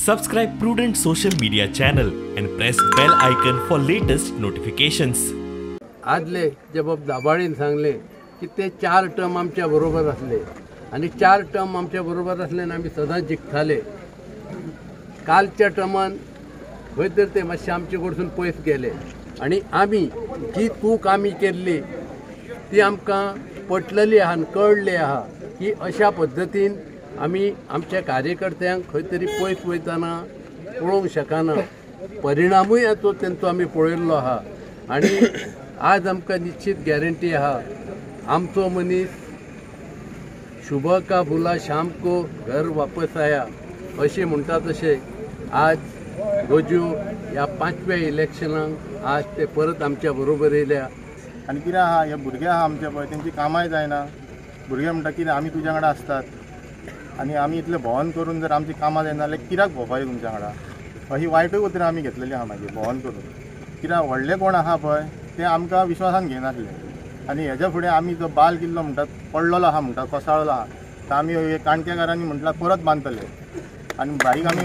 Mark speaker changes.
Speaker 1: Subscribe Prudent Social Media channel and press bell icon for latest notifications.
Speaker 2: आदले जे बाब दाबाळीन सांगले की ते 4 टर्म आमच्या बरोबर असले आणि 4 टर्म आमच्या बरोबर असले आनी आमी सदांच जिखताले. कालच्या टर्मान खंय तर ते मातशे आमचे कडसून पयस गेले आनी आमी जी चूक आमी केल्ली ती आमकां पटलेली आहा आनी कळ्ळी आहा की अशा पद्दतीन आमी आमच्या कार्यकर्त्यांक खंय तरी पयस वयतना पळोवंक शकना. परिणामूय तो तेंचो आमी पळयल्लो आहा आनी आज आमकां निश्चित गॅरंटी आहा, आमचो मनीस शुभ का भुला शाम को घर वापस आया अशें म्हणटा तशें आज रोज्यो ह्या 5व्या इलेक्शनाक आज ते परत आमच्या बरोबर येयल्या.
Speaker 3: आनी कितें आहा, हे भुरगे आहा आमचे पळय, तेंची कामांय जायना. भुरगे म्हणटा कितें आमी तुज्या वांगडा आसतात आनी आमी इतलें भोंवन करून जर आमची कामां जायना जाल्यार कित्याक भोंवपाचें तुमच्या वांगडा, अशी वायटूय उतरां आमी घेतलेली आहा. मागीर भोंवन करून कित्याक व्हडले कोण आहा पळय ते आमकां विश्वासान घेयनासले. आनी हेज्या फुडें आमी जो बाल किल्लो म्हणटात पडलेलो आहा म्हणटा, कोसळ्ळो आहा, तर आमी काणकेकारांनी म्हटलां परत बांदतले आनी बारीक आमी